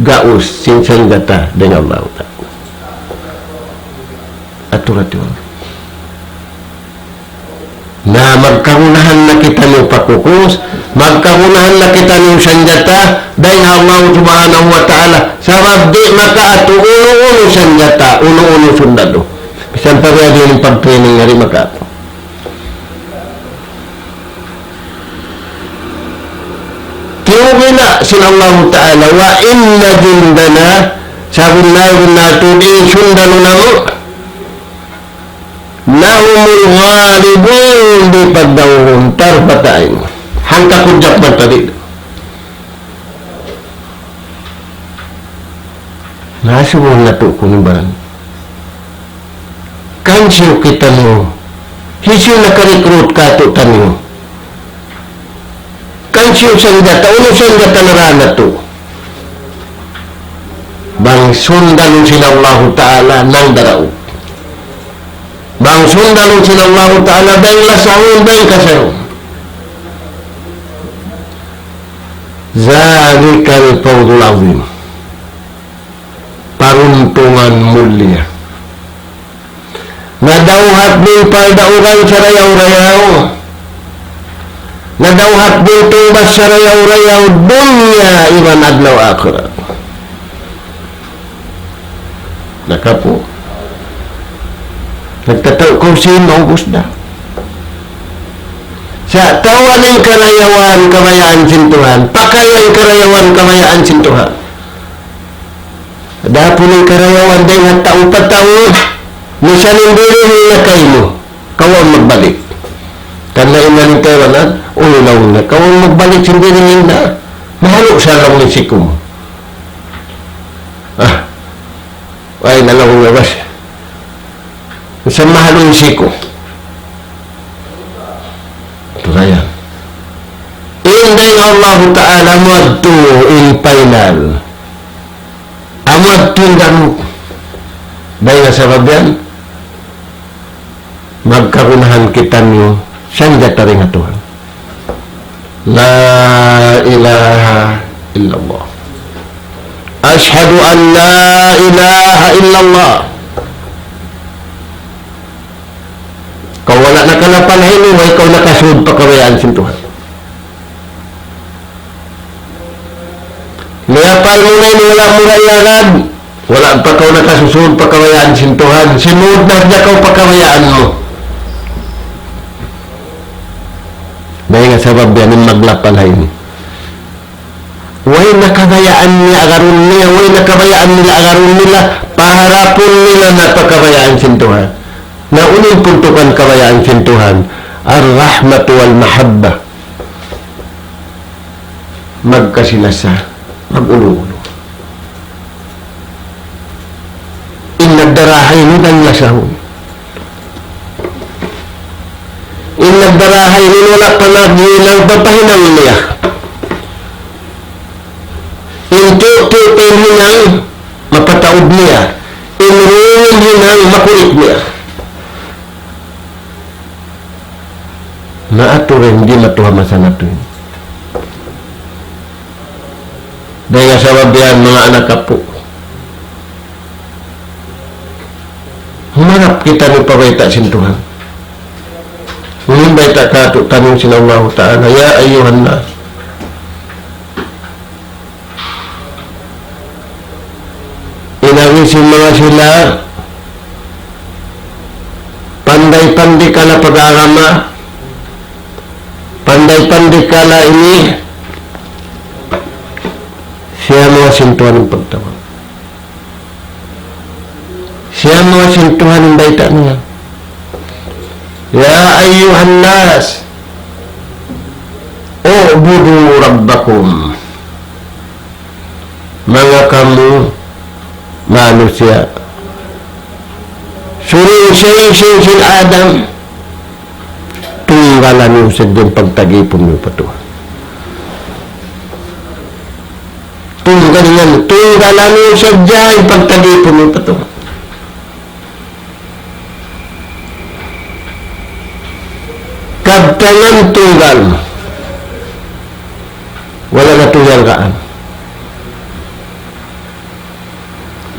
gaus, sin sanjata, dayn ha Allahu Ta'ala. Atur-atur. Na magkagunahan na kitaniyu pa kukus, magkagunahan na kitaniyu sanjata, dayn ha Allah Subhanahu wa Ta'ala. Sabab di' makaatu unu-unu sanjata, unu-unu sundalu. Misan pa biya' diin in pag-training, di' makaatu. Tiyubi na sin Allahu Ta'ala, وإن جندنا, sabunnal-bunnal tuud in sundalu namu', لهم الغالبون, di' pagdaungun, طرفة عين. Hangka kudjak mata di'. Na, subay natu' kunu' baran. Kansiyu kitaniyu? Hisiyu naka-recruit kātu'niyu? Kansiyu sanjata, unu sanjata nara natu'? Bang sundalu sin Allahu Ta'ala, nagdaraug. Bang sundalu sin Allahu Ta'ala, bang lasahun, bang kasahun. ذلك الفوز العظيم. Paruntungan mulia. Nadawhat mu in pagdaugan sarayaw-rayaw. Nadawhat mu in tungbas sarayaw-rayaw, dunya iban adlaw akhirat. Nakapu'. Nagtatau kaw sin maubus da. Sa' tau in karayawan kabayaan sin Tuhan, pakay in karayawan kabayaan sin Tuhan. Adapun in karayawan dayn ha tau pa tau, misan in dihil na kaymu, kaw in magbalik. Karna' in manga Taiwan, unu laung niya, kaw in magbalik sin dihil na, mahalu' sa laung niya siku mu. Ah, way na laung niya bas. Sa' mahalu' in siku. Atu kaya. In dayn ha Allahu Ta'ala, amu yadtu in final. Amu yadtu in danu. Dayn ha sabab yan, magkagunahan kitaniyu sanjata dayn ha Tuhan. لا إله إلا الله. أشهد أن لا إله إلا الله. Kaw wala' nakalapal ha ini, way kaw nakasud pa kabayaan sin Tuhan. Liyapal mu na in wala' mu na iyagad, wala' pa kaw nakasusud pa kabayaan sin Tuhan, simud na sadja kaw pa kabayaan mu. Dayn ha sabab yan in maglapal ha ini. Way na kabayaan niya agarun niya, way na kabayaan nila agarun nila, paharapun nila na pa kabayaan sin Tuhan. Na unu in puntukan kabayaan sin Tuhan, الرحمة والمحبة. Magkasi-lasa, mag-ulu-ulu. In nagdara ha ini, bang lasahun. In nagdara ha ini, wala' pa naghinang, papahinang niya. In tuyu'-tuyu' pa in hinang, mapataud niya. In ruun hinang, makulit niya. Na atu ra in di' matuha masa natu' ini. Dayn ha sabab yan, manga anak apu', humarap kitaniyu pa bayta' sin Tuhan. Unu in bayta' kātu'niyu sin Allahu Ta'ala, يا أيها الناس. In agi sin manga sila, panday-panday kala pag-agama, panday-panday kala ini, siya manga sin Tuhan in pagtawag. Siya manga sin Tuhan in bayta' niya. يا أيها الناس اعبدوا ربكم. Manga kamu manusiya', suling sin, sin, sin Adam, tunggalan niyu sadja in pagtagipun niyu pa Tuhan. Tunggal yan, tunggalan niyu sadja in pagtagipun niyu pa Tuhan. Kabtangan tunggal. Wala' natu' yargaan.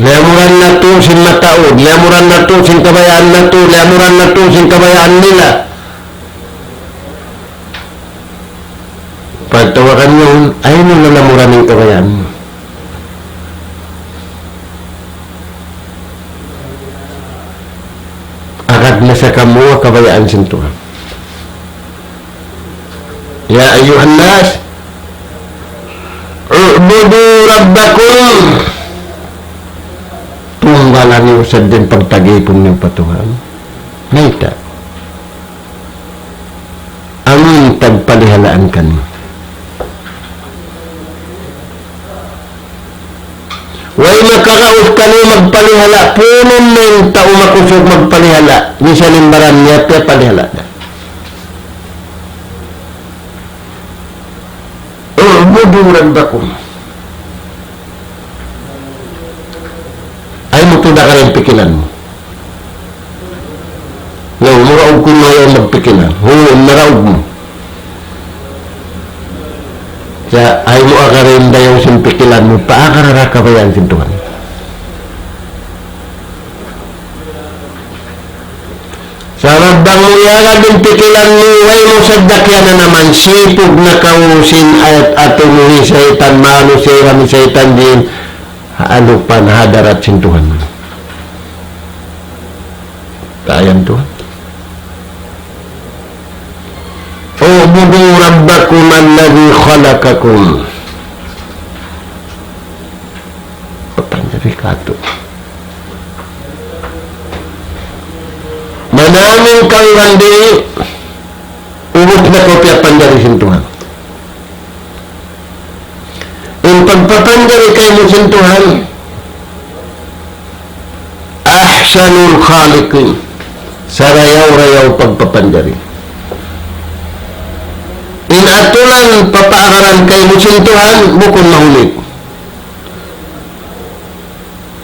Liyamuran natu' sin mataud, liyamuran natu' sin kabayaan natu', liyamuran natu' sin kabayaan nila. Pagtawagan niyu, ayaw niyu na lamuran in kabayaan niyu. Agad na sa kamu kabayaan sin Tuhan. يا أيها الناس اعبدوا ربكم. Tunggalan niyu sadja in pagtagipun niyu pa Tuhan. Mayta'? Amun tagpalihalaan kaniyu. Way makaraug kaniyu magpalihala', punun na in tau makusug magpalihala'. Misan in baran niya piyapalihala' da. اعبدوا ربكم. Ayaw mu tuud akaran pikilan mu. Laung mu, maraug ku mayan magpikilan. Huun, maraug mu. Sa' ayaw mu akaran dayaw sin pikilan mu, paakara da kabayaan sin Tuhan. Sabab bang mu iyagad in pikilan mu, way mu sadja kiyananaman, sipug na kaw sin ayat atu mu hi saytan manusiya' iban hi saytan jin, ha alupan hadarat sin Tuhan. Tayan Tuhan. اعبدوا ربكم الذي خلقكم. Papanjari katu'. Mananam kaw iban diri, ubus na kaw piyapanjari sin Tuhan. In pagpapanjari kaymu sin Tuhan, أحسن الخالقين. Sarayaw-rayaw pagpapanjari. In aturan papaakaran kaymu sin Tuhan, bukun mahunit.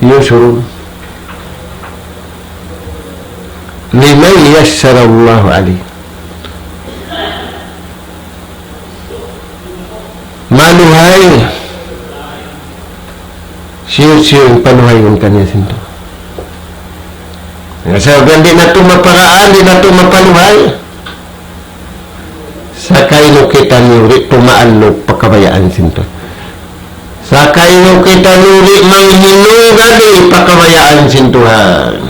يسر لمن يسر الله عليه. Maluhay. Siyu-siyu in paluhayun kaniya sin Tuhan. Sabab di' natu' maparaan, di' natu' mapaluhay. Sa' kaymu kitaniyu di' tumaalluk pa kabayaan sin Tuhan. Sa' kaymu kitaniyu di' manghinunggali pa kabayaan sin Tuhan.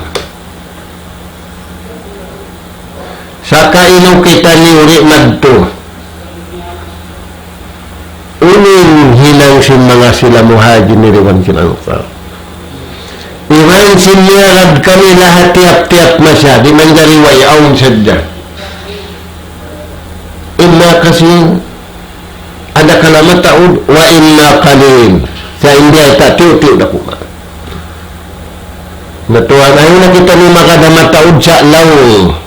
Sa' kaymu kitaniyu di' madtu. Unu in hinang sin manga sila Muhajirin iban sin Ansar? Iban sin miyagad kanila ha tiyap-tiyap masa, di' manjari way, awn sadja. إنا كثير, adakala mataud, وإنا قليل. Sa' in biya' ta tiyu'-tiyu' da kuman. Na Tuhan, ayaw na kitaniyu magad ha mataud sa' laung.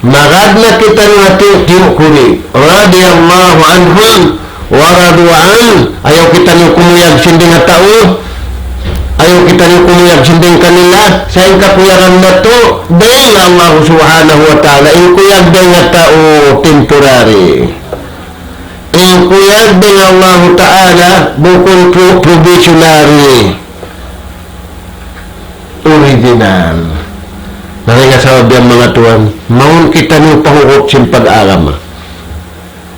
Magad na kitaniyu ha tiyu'-tiyu' kunu'. رضي الله عنهم ورضوا عنه. Ayaw kitaniyu kumuyag sin dayn ha tau. Ayaw kitaniyu kumuyag sin dayn kanila. Sa' in kakuyagan natu', dayn ha Allah Subhanahu wa Ta'ala. In kuyag dayn ha tau, temporary. In kuyag dayn ha Allah Ta'ala, bukun pro-, probationary. Original. Na dayn ha sabab yan, manga tuwan, mawn kitaniyu pa hugut sin pag-agama.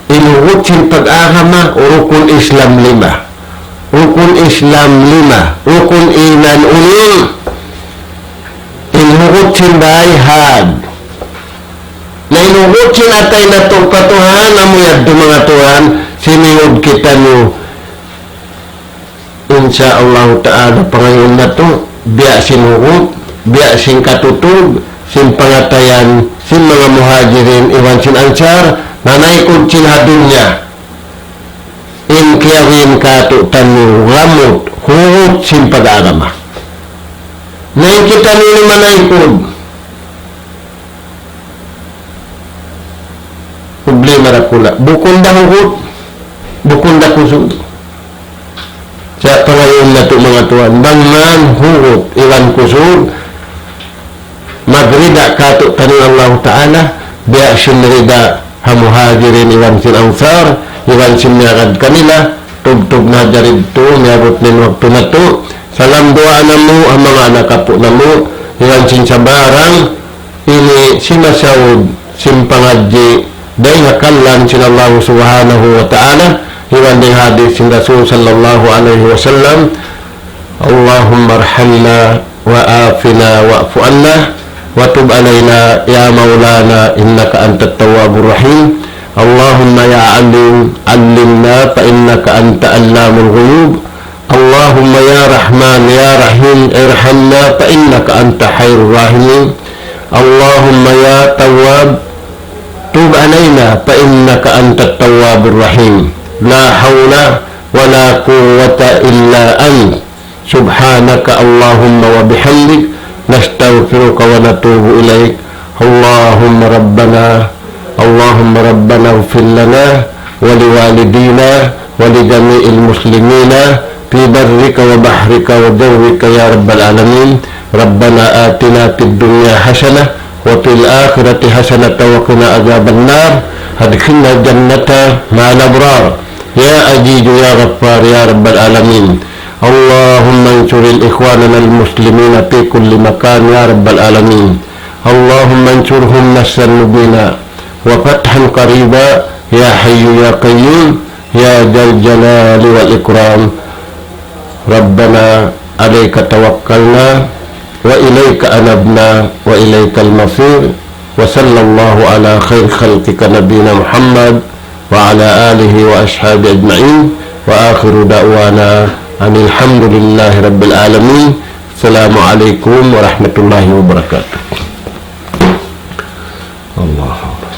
In hugut sin pag-agama, rukun Islam lima. Rukun Islam lima. Rukun iman unum. In hugut sin bay had. Na in hugut sin atay natu' pa Tuhan, amu yadtu, manga tuwan, simiyud kitaniyu. In sha Allahu Ta'ala, pangayuun natu', biya' sin hugut, biya' sin katutug, sin pangatayan, sin manga Muhajirin, iban sin Ansar, nanaykud sin ha dunya. In kiyariin katu'taniyu, gamut, hugut sin pag-agama. Na in kitaniyu ini manaykud. Problema dakula'. Bukun da hugut, bukun da kusug. Sa' pangayuun natu', manga tuwan, bang man hugut iban kusug, magrida katu'taniyu Allahu Ta'ala, biya' sin rida ha Muhajirin iban sin Ansar, iban sin miyagad kanila, tubtub na ha jari yadtu, miyabut na in waktu natu', salam duwaa namu', ha manga anak apu' namu', iban sin sabarang, ini simasaud sin pangadji', dayn ha kallang sin Allah Subhanahu wa Ta'ala, iban dayn ha hadith sin Rasul sallallahu alayhi wasallam, اللهم ارحمنا وعافنا واعف عنا وتب علينا يا مولانا إنك أنت التواب الرحيم. اللهم يا عليم علمنا فإنك أنت علام الغيوب. اللهم يا رحمن يا رحيم ارحمنا فإنك أنت خير الراحمين. اللهم يا تواب تب علينا فإنك أنت التواب الرحيم. لا حول ولا قوة إلا أنت. سبحانك اللهم وبحمدك نستغفرك ونتوب إليك. اللهم ربنا، اللهم ربنا اغفر لنا ولوالدينا ولجميع المسلمين في برك وبحرك وجوك يا رب العالمين. ربنا آتنا في الدنيا حسنة وفي الآخرة حسنة وقنا عذاب النار. أدخلنا الجنة مع الأبرار. يا عزيز يا غفار يا رب العالمين. اللهم انصر الإخواننا المسلمين في كل مكان يا رب العالمين. اللهم انصرهم نصرا مبينا وفتحا قريبا يا حي يا قيوم يا ذا الجلال والإكرام. ربنا عليك توكلنا وإليك أنبنا وإليك المصير. وصلى الله على خير خلقك نبينا محمد وعلى آله وأصحابه أجمعين. وآخر دعوانا أن الحمد لله رب العالمين. السلام عليكم ورحمة الله وبركاته. الله أكبر.